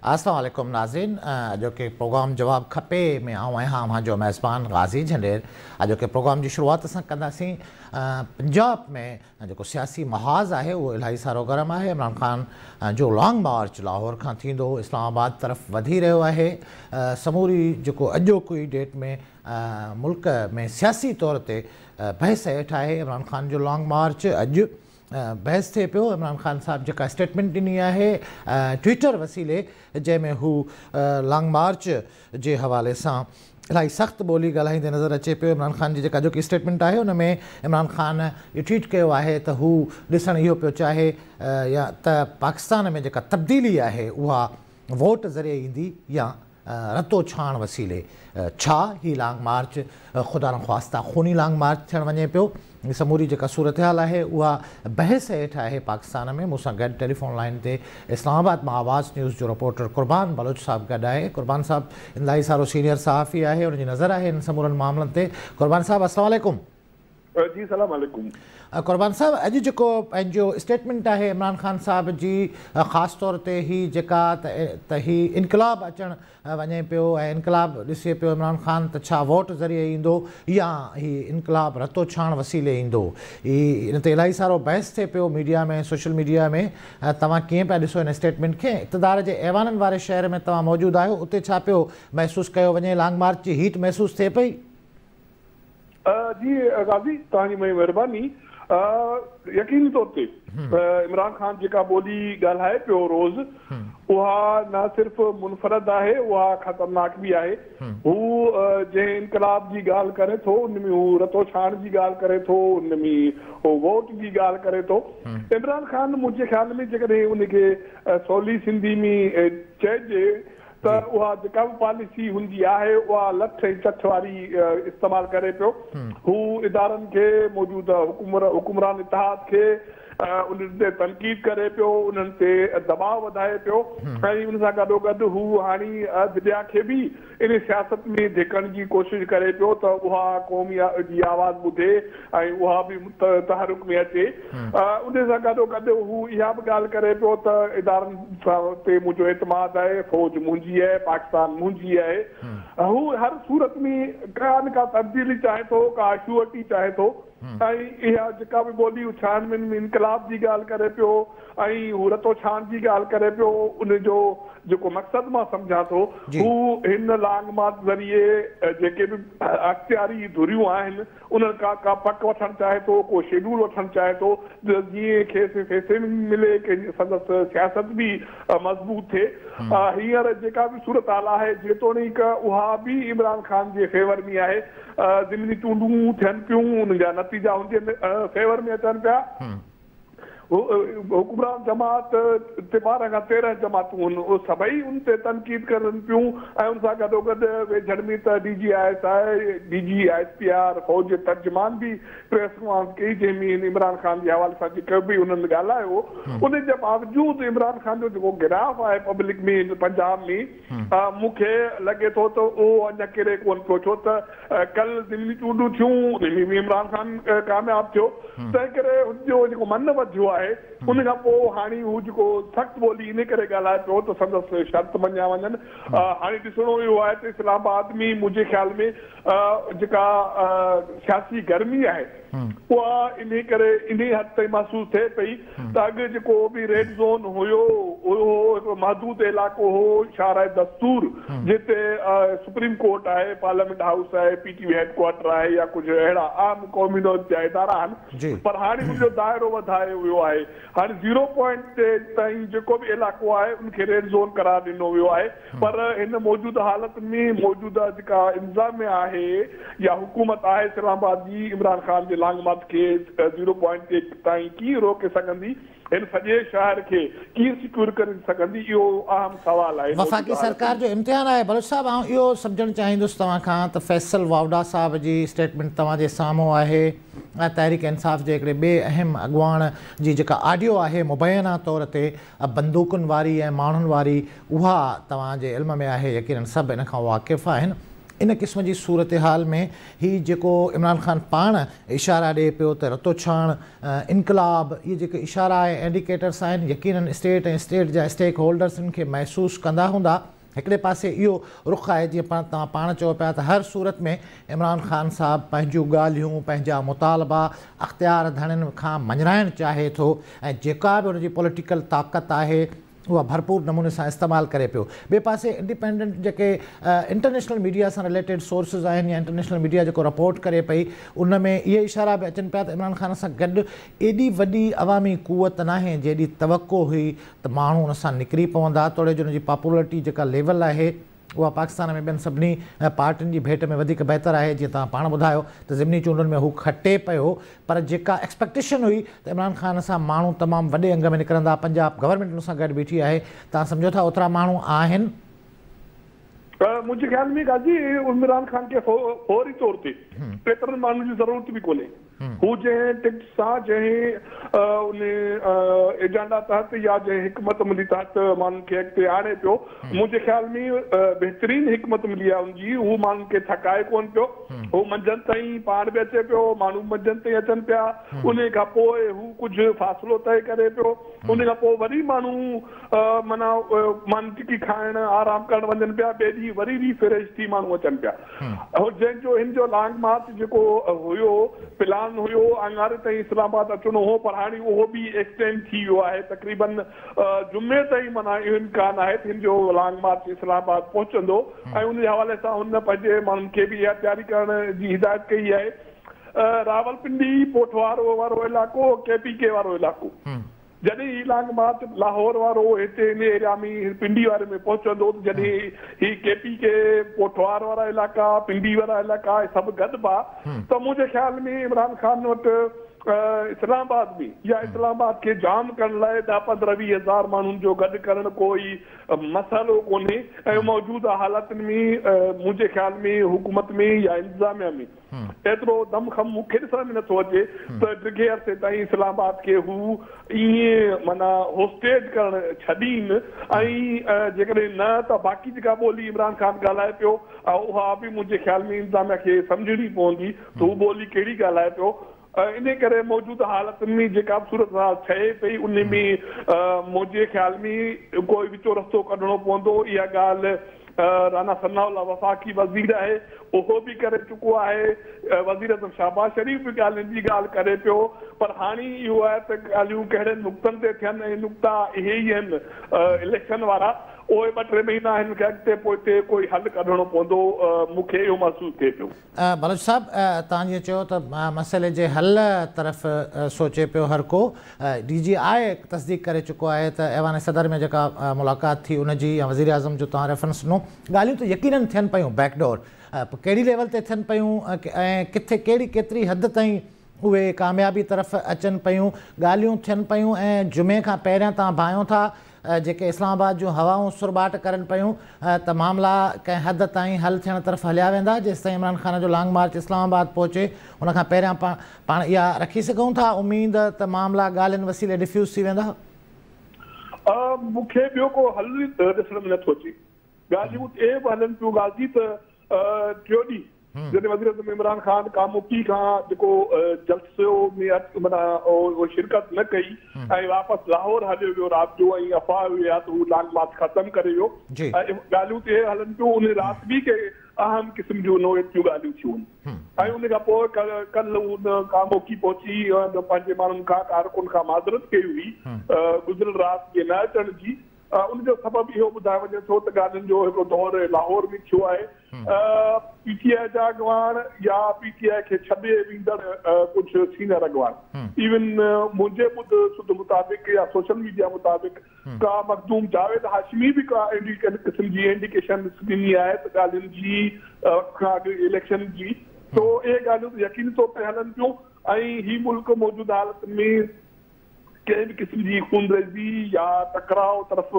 السلام عليڪم ناظرين، اڄوڪي پروگرام جواب کپي ۾ آئون آهيان اوهان جو ميزبان غازي جهنڊير. اڄوڪي پروگرام جي شروعات اسان ڪنداسين پنجاب ۾ جيڪو سياسي محاذ آهي اهو الاهي سارو گرم آهي. عمران خان جو لانگ مارچ لاهور کان ٿيندو اسلام آباد طرف وڌي رهيو آهي. سموري جيڪو اڄوڪي ڊيٽ ۾ ملڪ ۾ سياسي طور تي بحث هيٺ آهي. عمران خان جو لانگ مارچ اڄ بحث ٿئي پيو. عمران خان صاحب جيڪا اسٽيٽمينٽ ڏني آهي ٽوئٽر وسيلي، جنهن ۾ هو لانگ مارچ جي حوالي سان الاهي سخت ٻولي ڳالهائيندي نظر اچي پيو. عمران خان جي جيڪا اڄوڪي اسٽيٽمينٽ آهي ان ۾ عمران خان اهو ٽوئيٽ ڪيو آهي ته هو ڏسڻ اهو پيو چاهي يا ته پاڪستان ۾ جيڪا تبديلي آهي اها ووٽ ذريعي ايندي يا رتو ڇاڻ وسيلي. ڇا هي لانگ مارچ خدا نخواسته خوني لانگ مارچ ٿيڻ وڃي پيو؟ سموري جيڪا صورتحال آهي اها بحث هيٺ آهي پاڪستان ۾. مون سان گڏ ٽيليفون لائين تي اسلام آباد مان آواز نيوز جو رپورٽر قربان بلوچ صاحب گڏ آهي. قربان صاحب الاهي سارو سينيئر صحافي آهي، ان جي نظر آهي ان سمورن معاملن تي. قربان صاحب السلام عليڪم. جي سلام عليڪم. قربان صاحب، اڄ جيڪو پنهنجو اسٽيٽمينٽ آهي عمران خان صاحب جي، خاص طور تي هي جيڪا ته هي انقلاب اچڻ وڃي پيو ۽ انقلاب ڏسي پيو عمران خان، ته ڇا ووٽ ذريعي ايندو يا هي انقلاب رتو ڇاڻ وسيلي ايندو؟ هي ان تي الاهي سارو بحث ٿئي پيو ميڊيا ۾، سوشل ميڊيا ۾. توهان ڪيئن پيا ڏسو هن اسٽيٽمينٽ کي؟ اقتدار جي ايوانن واري شهر ۾ توهان موجود آهيو، اتي ڇا پيو محسوس ڪيو وڃي؟ لانگ مارچ جي هيٽ محسوس ٿئي پئي؟ جي غازي، توهان جي مهرباني. يقيني طور تي عمران خان جيڪا ٻولي ڳالهائي پيو روز، اها نه صرف منفرد آهي، اها خطرناڪ به آهي. هو جنهن انقلاب جي ڳالهه ڪري ٿو ان ۾ هو رتو ڇاڻ جي ڳالهه ڪري ٿو، ان ۾ هو ووٽ جي ڳالهه ڪري ٿو. عمران خان منهنجي خيال ۾ جيڪڏهن ان کي سولي سنڌي ۾ چئجي ته اها جيڪا به پاليسي هن جي آهي اها لٺ ۽ چٺ واري استعمال ڪري پيو. هو ادارن کي، موجوده حڪمران اتحاد کي انهن تي تنقيد ڪري پيو، انهن تي دٻاء وڌائي پيو ۽ ان سان گڏوگڏ هو هاڻي عدليا کي به ان سياست ۾ ڌڪڻ جي ڪوشش ڪري پيو ته اها قوم جي آواز ٻڌي ۽ اها به تحرڪ ۾ اچي. ان سان گڏوگڏ هو اها به ڳالهه ڪري پيو ته ادارن تي منهنجو اعتماد آهي، فوج منهنجي آهي، پاڪستان منهنجي آهي. هو هر صورت ۾ ڪا نه ڪا تبديلي چاهي ٿو، ڪا شيورٽي چاهي ٿو ۽ اها جيڪا به ٻولي اڇاڻ ۾ انقلاب جي ڳالهه ڪري پيو ۽ هو رتو ڇاڻ جي ڳالهه ڪري پيو، ان جو جيڪو مقصد مان سمجهان ٿو، هو هن لانگ مارچ ذريعي جيڪي به اختياري ڌريون آهن انهن کان ڪا پڪ وٺڻ چاهي ٿو، ڪو شيڊول وٺڻ چاهي ٿو ته جيئن کيس فيصلي ملي، سندس سياست به مضبوط ٿئي. هينئر جيڪا به صورتحال آهي، جيتوڻيڪ اها به عمران خان جي فيور ۾ آهي، ضمني چونڊون ٿين پيون، انهن جا نتيجا هن جي فيور ۾ اچن پيا. حڪمران جماعت تي 12 کان 13 جماعتون هن، اهي سڀئي ان تي تنقيد ڪرن پيون ۽ ان سان گڏوگڏ ويجهڙ ۾ ته D G I S I, D G I S P R, فوج جي ترجمان به پريس ڪانفرنس ڪئي، جنهن ۾ هن عمران خان جي حوالي سان جيڪو به انهن ڳالهايو، ان جي باوجود عمران خان جو جيڪو گراف آهي پبلڪ ۾ پنجاب ۾، مون کي لڳي ٿو ته اهو اڃا ڪري ڪونه پيو، ڇو ته ڪل ضمني چونڊون ٿيون، ان ۾ به عمران خان ڪامياب ٿيو، تنهن ڪري هن جو جيڪو من وڌيو آهي، ان کان پوء هاڻي هو جيڪو سخت ٻولي ان ڪري ڳالهائي پيو ته سندس شرط مڃيا وڃن. هاڻي ڏسڻو اهو آهي ته اسلام آباد ۾ منهنجي خيال ۾ جيڪا سياسي گرمي آهي اها انهي ڪري انهي حد تائين محسوس ٿئي پئي ته اڳ جيڪو به ريڊ زون هيو اهو هڪڙو محدود علائقو هو، شاهراهه دستور جتي سپريم ڪورٽ آهي، پارليامينٽ هائوس آهي، P T V head quarter آهي يا ڪجهه اهڙا عام قومي نوعيت جا ادارا آهن، پر هاڻي ان جو دائرو وڌايو ويو آهي. هاڻي زيرو پوائنٽ تي تائين جيڪو به علائقو آهي ان کي ريڊ زون قرار ڏنو ويو آهي، پر هن موجوده حالتن ۾ موجوده جيڪا انتظاميا آهي يا حڪومت آهي اسلام آباد جي، عمران خان جي لانگ مارچ کي زيرو پوائنٽ تي تائين ڪيئن روڪي سگهندي، هن سڄي شهر کي ڪيئن سيڪيور ڪري سگهندي، اهو اهم سوال آهي وفاقي موجوده سرڪار حالتن جو ۾. امتحان آهي. بلوچ صاحب، آئون اهو سمجهڻ چاهيندس توهان کان ته فيصل واوڊا صاحب جي اسٽيٽمينٽ توهان جي سامهون آهي ۽ تحريڪ انصاف جي هڪڙي ٻئي اهم اڳواڻ جي جيڪا آڊيو آهي مبينا طور تي بندوقن واري ۽ ماڻهن واري، اها توهان جي علم ۾ آهي، يقينن سڀ ان کان واقف آهن. ان قسم جي صورتحال ۾ هي جيڪو عمران خان پاڻ اشارا ڏئي پيو ته رتوڇاڻ، انقلاب، اهي جيڪي اشارا ۽ انڊيڪيٽرس آهن يقينن اسٽيٽ ۽ اسٽيٽ جا اسٽيڪ هولڊرس ان کي محسوس ڪندا هوندا. هڪڙي پاسي اهو رخ آهي جيئن پاڻ توهان پاڻ چئو پيا ته هر صورت ۾ عمران خان صاحب پنهنجون ڳالهيون، پنهنجا مطالبا اختيار ڌڻين کان مڃرائڻ چاهي ٿو ۽ جيڪا به ان جي پوليٽيڪل طاقت آهي اها ڀرپور نموني سان استعمال ڪري پيو. ٻئي پاسي انڊيپينڊنٽ جيڪي انٽرنيشنل ميڊيا سان رليٽيڊ سورسز آهن يا انٽرنيشنل ميڊيا جيڪو رپورٽ ڪري پئي ان ۾ اهي اشارا به اچن پيا ته عمران خان سان گڏ ايڏي وڏي عوامي قوت ناهي جيڏي توقع هئي ته ماڻهو ان سان نڪري پوندا توڙي جو ان جي پاپولرٽي جيڪا ليول آهي اها پاڪستان ۾ ٻين سڀني پارٽين جي ڀيٽ ۾ وڌيڪ بهتر آهي جيئن توهان پاڻ ٻڌايو ته ضمني چونڊن ۾ هو کٽي پيو پر جيڪا ايڪسپيڪٽيشن هئي ته عمران خان سان ماڻهو تمام وڏي انگ ۾ نڪرندا پنجاب گورنمينٽ ان سان گڏ بيٺي آهي توهان سمجهو ٿا اوترا ماڻهو آهن؟ منهنجي خيال ۾ غازي عمران خان کي فوري طور تي ايترن ماڻهن جي ضرورت به ڪونهي. هو جنهن ٽڪٽ سان جنهن ان ايجنڊا تحت يا جنهن حڪمت عملي تحت ماڻهن کي اڳتي آڻي پيو، منهنجي خيال ۾ بهترين حڪمت عملي آهي ان جي، هو ماڻهن کي ٿڪائي ڪونه پيو، هو منجهند تائين پاڻ به اچي پيو، ماڻهو به منجهند تائين اچن پيا، انهي کان پوء هو ڪجهه فاصلو طئي ڪري پيو، انهي کان پوء وري ماڻهو معنيٰ ماني ٽڪي کائڻ آرام ڪرڻ وڃن پيا، ٻئي ڏينهن وري ريفريش ٿي ماڻهو اچن پيا. هو جنهن جو هن جو لانگ مارچ جيڪو هيو پلان هيو اڱاري تائين اسلام آباد اچڻو هو پر هاڻي اهو به ايڪسٽينڊ ٿي ويو آهي تقريبن جمعي تائين معنيٰ اهو امڪان آهي ته هن جو لانگ مارچ اسلام آباد پهچندو ۽ ان جي حوالي سان هن پنهنجي ماڻهن کي به اها تياري ڪرڻ جي هدايت ڪئي آهي راولپنڊي پوٺوار وارو علائقو ڪي پي ڪي وارو علائقو جڏهن هي لانگ مارچ لاهور وارو هتي ان ايريا ۾ پنڊي واري ۾ پهچندو ته جڏهن هي ڪي پي ڪي پوٺوار وارا علائقا پنڊي وارا علائقا هي سڀ گڏبا ته منهنجي خيال ۾ عمران خان وٽ اسلام آباد ۾ يا اسلام آباد کي جام ڪرڻ لاء ڏهه پندرهن ويهه هزار ماڻهن جو گڏ ڪرڻ ڪوئي مسئلو ڪونهي ۽ موجوده حالتن ۾ منهنجي خيال ۾ حڪومت ۾ يا انتظاميا ۾ ايترو دم خم مون کي ڏسڻ ۾ نٿو اچي ته ڊگهي عرصي تائين اسلام آباد کي هو ائين معنيٰ هوسٽيج ڪرڻ ڇڏين ۽ جيڪڏهن نه ته باقي جيڪا ٻولي عمران خان ڳالهائي پيو اها به منهنجي خيال ۾ انتظاميا کي سمجهڻي پوندي ته هو ٻولي ڪهڙي ڳالهائي پيو انهي ڪري موجوده حالتن ۾ جيڪا به صورتحال ٺهي پئي انهي ۾ منهنجي خيال ۾ ڪوئي وچون رستو ڪڍڻو پوندو اها ڳالهه رانا ثناء الله وفاقي وزير آهي اهو به ڪري چڪو آهي، وزيراعظم شهباز شريف به ڳالهين جي ڳالهه ڪري پيو پر هاڻي اهو آهي ته ڳالهيون ڪهڙي نقطن تي ٿين ۽ نقطا اهي ئي آهن اليڪشن وارا اهي ٻه ٽي مهينا هن کي اڳتي پوئتي ڪوئي حل ڪڍڻو پوندو مون کي اهو محسوس ٿئي پيو. بلوچ صاحب توهان جيئن چيو ته مسئلي جي حل طرف سوچي پيو هر ڪو، ڊي جي آء تصديق ڪري چڪو آهي ته ايوان صدر ۾ جيڪا ملاقات ٿي ان جي يا وزيراعظم جو توهان ريفرنس ڏنو ڳالهيون ته يقينن ٿين پيون بيڪ ڊور ڪهڙي ليول تي ٿين پيون ۽ ڪٿي ڪهڙي ڪيتري حد تائين اهي ڪاميابي طرف اچن پيون ڳالهيون ٿين پيون ۽ جمعي کان پهريان توهان ڀانيو ٿا جيڪي اسلام آباد جون هوائون سرٻاٽ ڪرن پيون ته معاملا ڪنهن حد تائين حل ٿيڻ طرف هليا ويندا، جيستائين عمران خان جو لانگ مارچ اسلام آباد پهچي ان کان پهريان پاڻ اها رکي سگهون ٿا اميد ته معاملا ڳالهين وسيلي ڊفيوز ٿي ويندا. مون کي ٻيو ڪو حل ڏسڻ ۾ نٿو اچي. ڳالهيون اهي به هلن پيون غازي ته ٽيون ڏينهن جڏهن وزيراعظم عمران خان ڪاموڪي کان جيڪو جلسو ۾ معنيٰ اهو شرڪت نه ڪئي ۽ واپس لاهور هليو ويو رات جو ۽ افواهه اهي آهي ته هو لانگ مارچ ختم ڪري ويو ۽ ڳالهيون ته اهي هلن پيون ان رات به ڪي اهم قسم جون نوعيت جون ڳالهيون ٿيون ۽ ان کان پوء ڪلهه هن ڪاموڪي پهچي پنهنجي ماڻهن کان ڪارڪن کان معذرت ڪئي هئي گذريل رات جي نه اچڻ جي ان جو سبب اهو ٻڌايو وڃي ٿو ته ڳالهين جو هڪڙو دور لاهور ۾ ٿيو آهي، پي ٽي آء جا اڳواڻ يا پي ٽي آء کي ڇڏي ويندڙ ڪجهه سينئر اڳواڻ ايون منهنجي ٻڌ سڌ مطابق يا سوشل ميڊيا مطابق ڪا مخدوم جاويد هاشمي به ڪا اهڙي ڪنهن قسم جي انڊيڪيشن ڏني آهي ته ڳالهين جي وقت کان اڳ اليڪشن جي سو اهي ڳالهيون ته يقيني طور تي هلن پيون ۽ هي ملڪ موجوده حالتن ۾ ڪنهن به قسم جي خونريزي يا ٽڪراء طرف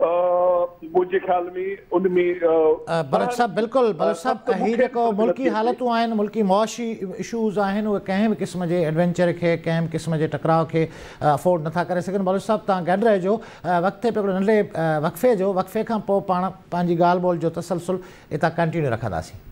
منهنجي خيال ۾ ان ۾. بلوچ صاحب بلڪل بلوچ صاحب هي جيڪو ملڪي حالتون آهن ملڪي معاشي اشوز آهن اهي ڪنهن به قسم جي ايڊوينچر کي ڪنهن به قسم جي ٽڪراء کي افورڊ نٿا ڪري سگهن بلوچ صاحب توهان گڏ رهجو وقت ٿئي پيو هڪڙو ننڍڙي وقفي جو وقفي کان پوء پاڻ پنهنجي ڳالهه ٻولهه جو تسلسل اتان ڪنٽينيو رکنداسين.